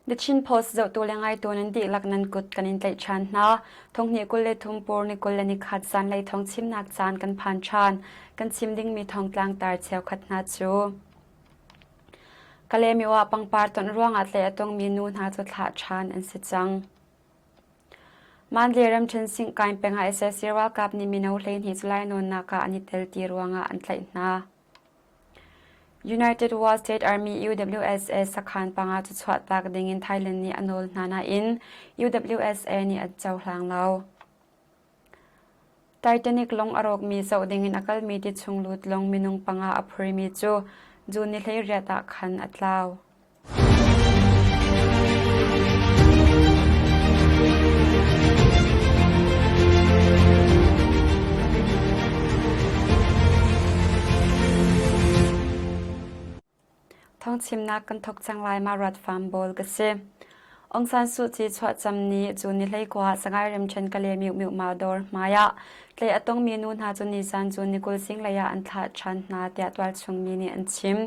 The Chin Post zohtu le ngaitu nan dihlak nan kut kan in tlaih ṭhan hna. Thonghnih 23 pur ni 21 zanlei thawng chimnak caan kan phan ṭhan. Kan chim dingmi thawngtlang tar cheukhat hna cu Kalaymyo ah pangpar tonh ruangah tlaih a tongmi nu hna cu thlah ṭhan an si cang. Mandalay ramṭhen Singkain peng ah sac ralkap nih mino 12 cu lainawnnak ah an i tel ti ruangah an tlaih hna. United Wa State Army UWSA sakhan panga cu chuahtak dingin Thailand nih a nawl hna nain UWSA nih an cohlang lo. Titanic lawng a rawkmi zoh dingin a kalmi ti chung lut lawng minung panga a phurmi cu June ni 18 ah khan a tlau. Thawngchimnak kan thawk cang lai ma ruat fam bawl ka si. Aung San Suu Kyi chuahcam ni cu ni 19 Sagaing ramṭhen Kale Myo Ma dawr hmai ah tlaih a tongmi nu hna cu nizan cu ni 20 zinglei ah an thlah ṭhan hna tiah tualchung mi nih an chim.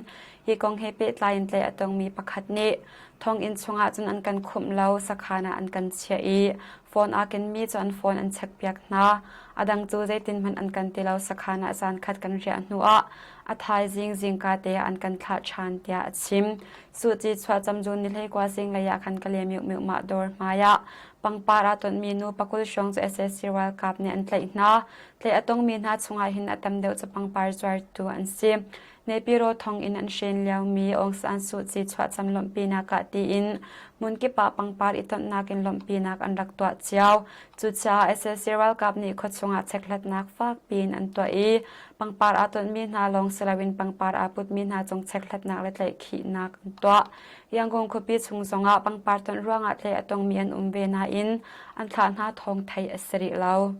Hi kong he pehtlai in tlaih a tongmi pakhat nih thonginn chungah cun an kan khumh lo, sakhan ah an kan chiah i phone aa kenmi cu an phone an checkpiak hna. A dang cu zeitin hmanh an kan ti lo, sakhan ah zan khat kan riah hnuah a thaizing zingka te ah an kan thlah ṭhan tiah a chim. Suhci chuahcam June ni 19 zinglei ah khan Kale Myo Myo mah dawr hmai ah pangpar aa tonmi nu pakul hrawng cu sac ralkap nih an tlaih hna. Tlaih a tongmi hna chungah hin a tam deuh cu pangpar zuartu an si. Nepiro thonginn an hren liomi Aung San Suu Kyi chuahcam lawmhpinak ah tiin hmunkip ah pangpar i tonhnak in lawmhpinak an rak tuah cio. Cucaah sac ralkap nih khuachung ah chekhlatnak fakpi in an tuah i pangpar aa tonhmi hna lawng si loin pangpar aa putmi hna cung chekhlatnak le tlaihkhihnak an tuah. Yangon khuapi chung zongah pangpar tonh ruangah tlaih a tongmi an um ve nain an thlah hna thawng theih a si rih lo.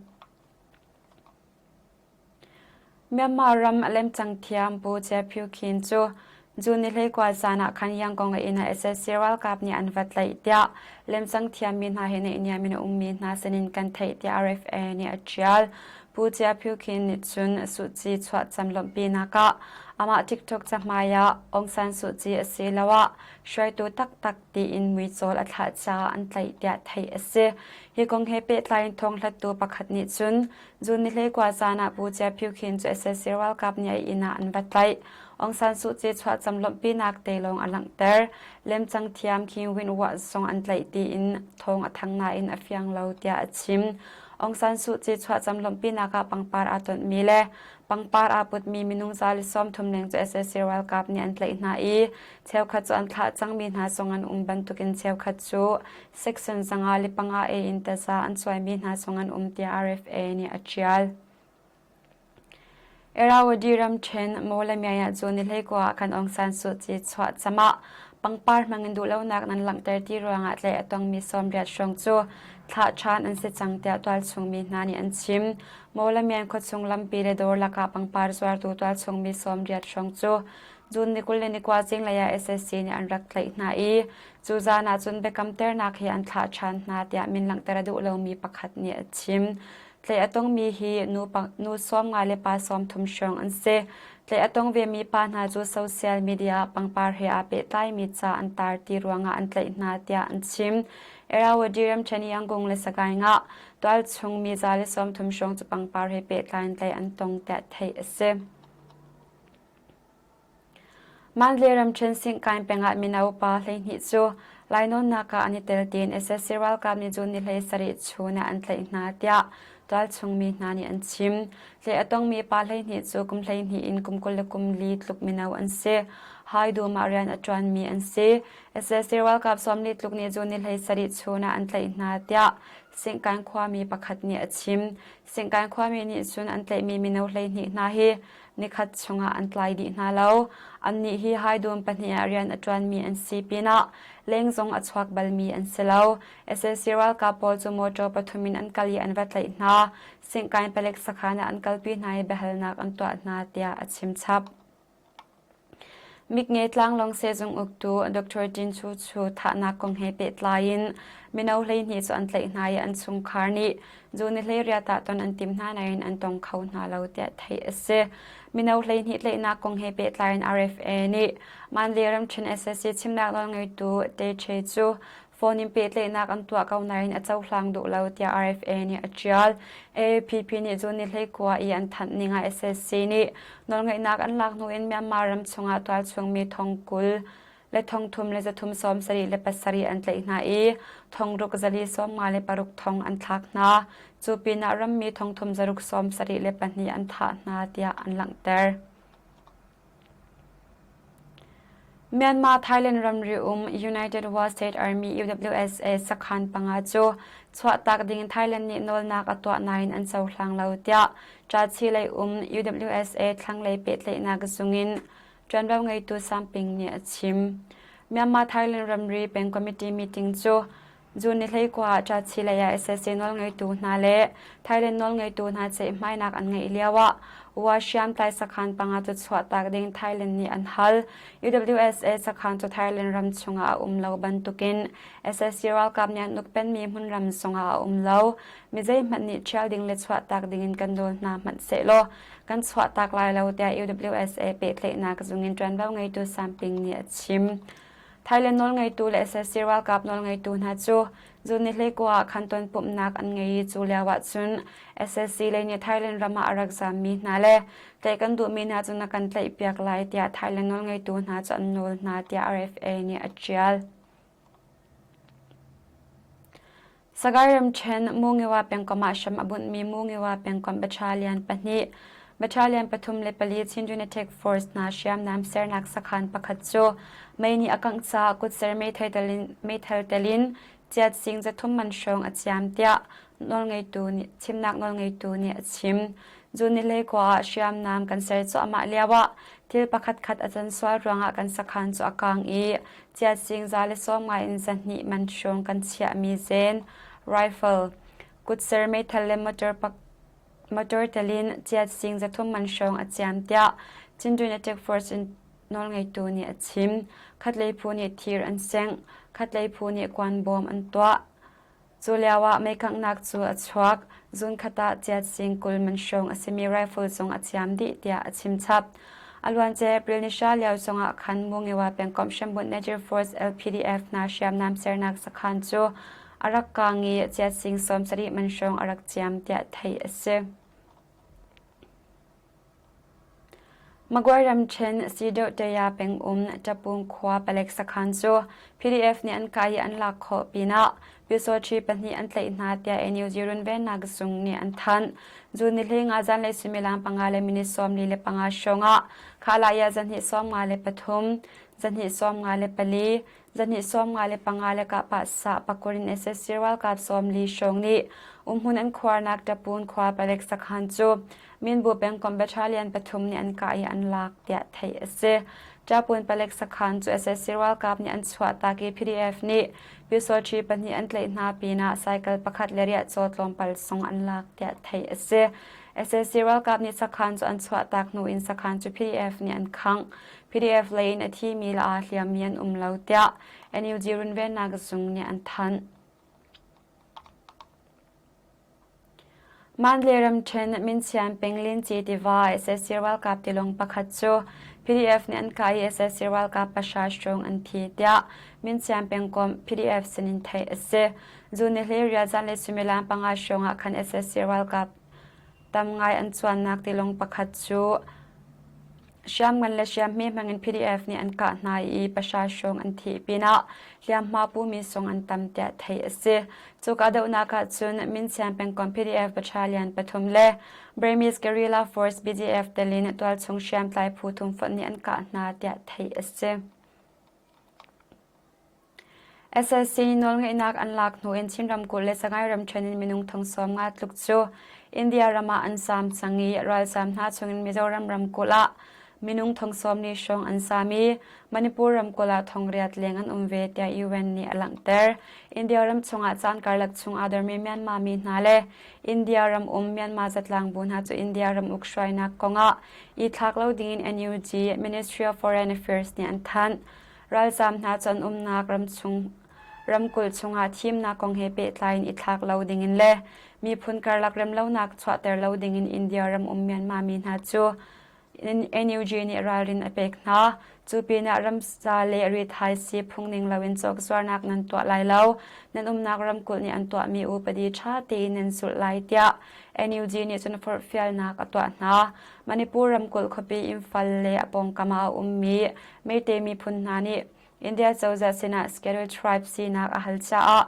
Myanmar ram a lemcang thiam Pu Chia Phyu Khin cu June ni 19 zan ah khan Yangon a inn ah sac ralkap nih an va tlaih tiah lemcang thiammi hna he naihniam in a ummi hna sinin kan theih tiah RFA nih a ṭial. Pu Chia Phyu Khin nih cun Suh Kyi chuahcam lawmhpinak ah amah TikTok cahmai ah Aung San Suh Kyi asiloah hruaitu taktak tiin muicawl a thlah caah an tlaih tiah theih a si. Hi kong he pehtlai in thawng-hlattu pakhat nih cun June ni 19 zan ah Pu Chia Phyu Khin cu sac ralkap nih a inn ah an va tlaih. Aung San Suu Kyi chuahcam lawmhpinak te lawng a langhter. Lemcang thiam King Win Wah zong an tlaih tiin thawng a thang nain a fiang lo tiah a chim. Aung San Suu Kyi chuahcam lawmhpinak ah pangpar aa tonhmi le pangpar aa putmi minung 130 leng cu sac ralkap nih an tlaih hna i cheukhat cu an thlah cangmi hna zong an um bantukin cheukhat cu Section 505 A in taza an cuaimi hna zong an um tiah RFA nih a ṭial. Irrawaddy ramṭhen Mawlamyine cu ni 19 ah khan Aung San Suu Kyi chuah camah pangpar hmangin duhlonak nan langhter ti ruangah tlaih a tongmi 80 hrawng cu thlah ṭhan an si cang tiah tualchungmi hna nih an chim. Mawlamyine khuachung lampi le dawr lakah pangpar zuartu tualchungmi 80 hrawng cu June ni 29 zinglei ah sac nih an rak tlaih hna i Cu zan ah cun biakamternak he an thlah ṭhan hna tiah min langhter a duh lomi pakhat nih a chim. Tlaih a tongmi hi nu, nu 50 le pa 30 hrawng an si. Tlaih a tong vemi pa hna cu social media ah pangpar he aa pehtlaimi ca an tar ti ruangah an tlaih hna tiah an chim. Irrawaddy ramṭhen Yangon le Sagaing ah tualchung mi 130 hrawng cu pangpar he pehtlai in tlaih an tong tiah theih a si. Mandalay ramṭhen Singkain peng ah mino pa 12 cu lainawnnak ah an i tel tiin sac ralkap nih June ni 17 chun ah an tlaih hna tiah tualchung mi hna nih an chim. Tlaih a tongmi pa 12 cu kum 12 in kum 24 tluk mino an si. Haidum ah rian a ṭuanmi an si. Sac ralkap 40 tluk nih June ni 17 chun ah an tlaih hna tiah Singkain khuami pakhat nih a chim. Singkain khuami nih cun an tlaihmi mino 12 hna hi nikhat chungah an tlai dih hna lo. Annih hi haidum pahnih ah rian a ṭuanmi an si pinah leng zong a chuak balmi an si lo. Sac ralkap pawl cu motor pathum in an kal i an va tlaih hna. Singkain palek sakhan ah an kalpi hna i biahalnak an tuah hna tiah a chim chap. Miknge tlanglawng sehzung uktu Dr. Tin Chu Chu thahnak kong he pehtlai in mino 12 cu an tlaih hna i an chungkhar nih June ni 18 ah ton an tim hna nain an tong kho hna lo tiah theih a si. Mino 12 tlaihnak kong he pehtlai in RFA nih Mandalay ramṭhen SSC chimnak nawlngeitu Te Che cu phone in pehtlaihnak an tuah ko nain a cohlang duh lo tiah RFA nih a ṭial. AAPP nih June ni 19 i an thanh ning ah SSC nih nawlngeihnak an lak hnu in Myanmar ram chungah tualchungmi thong 20 le thong 3 le 377 an tlaih hna i thong ruk 456 thong an thlak hna. Cu pinah rammi thong 3 672 an thah hna tiah an langhter. Myanmar-Thailand ramri um United Wa State Army UWSA sakhan panga cu chuahtak ding Thailand nih nawlnak a tuah nain an cohlang lo tiah Ṭachi lei um UWSA thlanglei pehtlaihnak zung in ṭuanvo ngeitu Samping nih a chim. Myanmar-Thailand ramri peng committee meeting cu June ni 19 ah Ṭachi lei ah SSC nawlngeitu hna le Thailand nawlngeitu hna ceihmainak an ngeih lioah Wa hriamtlai sakhan panga cu chuahtak ding Thailand nih an hal. UWSA sakhan cu Thailand ram chungah a um lo bantukin SSC ralkap nih an ukpenmi hmunram zongah a um lo. Mi zeihmanh nih ṭhial ding le chuahtak dingin kan nawl hna hmanh sehlaw kan chuahtak lai lo tiah UWSA pehtlaihnak zung in ṭuanvo ngeitu Samping nih a chim. Thailand nawlngeitu le SSC ralkap nawlngeitu hna cu June ni 19 ah khan tonpumhnak an ngei i cu lio ah cun SSC lei nih Thailand ram ah a rak zaammi hna le tlaih kan duhmi hna cu na kan tlaihpiak lai tiah Thailand nawlngeitu hna cu an nawl hna tiah RFA nih a ṭial. Sagaing ramṭhen Mungiwa pengkomh ah hram a bunhmi Mungiwa pengkomh battalion pahnih, battalion pathum le pali Chin United Force hna hriamnam sernak sakhan pakhat cu mei nih a kangh caah kutser meithal tel in ciat sing 300 man hrawng a ciam tiah nawlngeitu nih chimnak nawlngeitu nih a chim. June ni 19 ah hriamnam kan ser cuahmah lioah thil pakhatkhat a can sual ruangah kan sakhan cu a kang i Ciasing 190 in 200 man hrawng kan chiahmi zen, rifle, kutser meithal le motor, motor telin ciasing 300 man hrawng a ciam tiah Chindwin Attack Force in nawlngeitu nih a chim. Khatlei phu nih thir an sengh, khatlei phu nih kuan bawm an tuah. Cu lioah meikanghnak cu a chuak. Zunkhat ah ciat sing 20 man hrawng a simi rifle zong a ciam dih tiah a chim chap. A luancia April ni hra lio zongah khan Mungiwa pengkomh hrembunh Niger Force LPDF hna hriamnam sernak sakhan cu a rak kang i ciat sing 70 man hrawng a rak ciam tiah theih a si. Magway ramṭhen Sidohtaya pengum Ṭapung khua palek sakhan cu PDF nih an kah i an lak khawh pinah Pyusawṭhi pahnih an tlaih hna tiah NUG runvennak zung nih an thanh. June ni 15 zanlei suimilam panga le minute 45 hrawngah Khalaya zahnih 53, zahnih 54, zahnih 55 le kahpah sah pakur in SSC ralkap 40 hrawng nih umhmun an khuarnak Ṭapun khua palek sakhan cu Minbu pengkomh battalion pathum nih an kah i an lak tiah theih a si. Ṭapun palek sakhan cu SSC ralkap nih an chuahtak i PDF nih Pyusawṭhi pahnih an tlaih hna pinah cycle pakhat le riahcaw tlawmpal sung an lak tiah theih a si. SSC ralkap nih sakhan cu an chuahtak hnu in sakhan cu PDF nih an khangh. PDF lei in a thimi le aa hliammi an um lo tiah NUG runvennak zung nih an thanh. Mandalay ramṭhen Minchian peng Linci tiva SSC ralkap tilawng pakhat cu PDF nih an kah i SSC ralkap pahra hrawng an thi tiah Minchian pengkomh PDF sinin theih a si. June ni 18 zanlei suimilam panga hrawng ah khan SSC ralkap tam ngai an cuannak tilawng pakhat cu Hriamngan le hriamhme hmangin PDF nih an kah hna i pahra hrawng an thih pinah hliamhma pumi zong an tam tiah theih a si. Cu kahdohnak ah cun Minsian pengkomh PDF battalion pathum le Burmese Guerrilla Force BGF telin tualchung hriamtlai phu thum fonh nih an kah hna tiah theih a si. SSC nawlngeihnak an lak hnu in Chin ramkulh le Sagaing ramṭhen in minung thong 50 tluk cu India ram ah an zaam cang i ralzaam hna chungin Mizoram ramkulh ah. minung thong sawm li hrawng an zaam i Manipur ramkulh ah thong riat leng an um ve tiah UN nih a langhter. India ram chungah caan karlak chung aa dormi Myanmar mi hna le India ram um Myanmar zatlangbu hna cu India ramuk hruainak kongah i thlak lo dingin NUG Ministry of Foreign Affairs nih an thanh. Ralzaam hna cu an umnak ramchung ramkulh chungah thimnak kong he pehtlai in i thlak lo dingin le miphun karlak remlonak chuahter lo dingin India ram um Myanmar mi hna cu NUG nih ralrin a pek hna. Cu pinah ramsa le rithaisii phungning loin cawkzuarnak nan tuah lai lo. Nan umnak ramkulh nih an tuahmi upadi ṭha tein nan zulh lai tiah NUG nih cun forhfialnak a tuah hna. Manipur ramkulh khuapi Imphal le a pawngkam ah a ummi Meitei miphun hna nih India cozah sinah Scheduled Tribe sinak a hal caah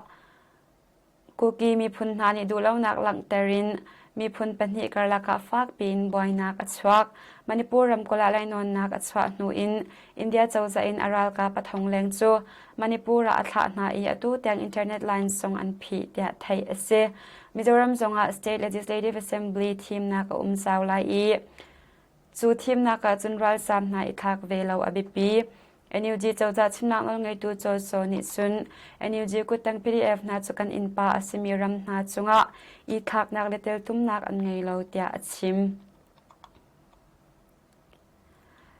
Kuki miphun hna nih duhlonak langhter in miphun pahnih karlak ah fakpi in buainak a chuak. Manipur ramkulh ah lainawnnak a chuah hnu in India cozah in a ralkap a thong leng cu Manipur ah a thlah hna i atu tiang internet line zong an phih tiah theih a si. Mizoram zong ah State Legislative Assembly thimnak a um zau lai i Cu thimnak ah cun ralzaam hna i thlak ve lo a biapi. NUG cozah chimnak nawlngeitu Chaw Saw nih cun NUG kuttang PDF hna cu kan innpa a simi ram hna cungah i thlaknak le teltumnak an ngei lo tiah a chim.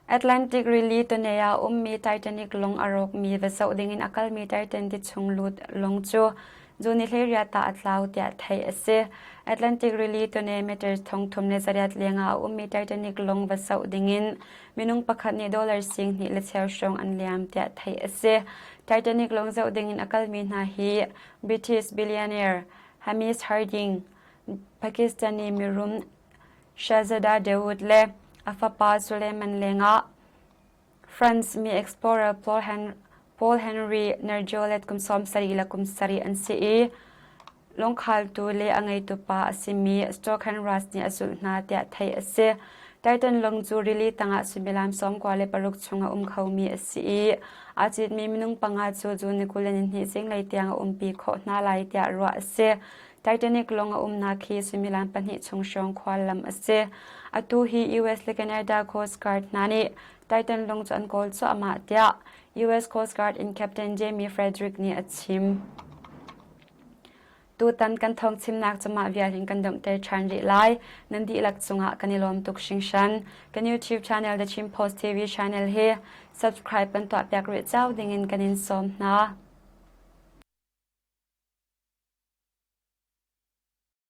Atlantic Rili tawne ah ummi Titanic lawng a rawkmi va zoh dingin a kalmi Titan ti chung lut lawng cu June 18 ah a tlau tiah theih a si. Atlantic Rili tawne meter 3800 lengah a ummi Titanic lawng va zoh dingin minung pakhat nih dollar sing hnih le cheu hrawng an liam tiah theih a si. Titanic lawng zoh dingin a kalmi hna hi British billionaire Hamish Harding, Pakistani mirum Shahzada Dawood le a fapa Suleiman lengah France mi explorer Paul Henry Narjolet kum 70 le kum sarih an si i lungkhaltu le a ngeitu pa a simi Stokhan Russ nih a zulh hna tiah theih a si. Titan lung cu rili tangah suimilam 96 chung a um khomi a si i aa citmi minung panga cu June ni 22 zinglei tiang a umpi khawh hna lai tiah ruah a si. Titanic lawng a umnak hi suimilam pahnih chung hrawng khuallam a si. Atu hi US le Canada Coast Guard hna nih Titan lung cu an kawl cuahmah tiah US Coast Guard in Captain Jamie Frederick nih a chim. Tutan kan thawng chimnak cu mah vial hin kan domhter ṭhan rih lai. Nan dihlak cungah kan i lawm tuk hringhran. Kan YouTube channel The Chin Post TV channel hi subscribe kan tuahpiak rih cio dingin kan in sawm hna.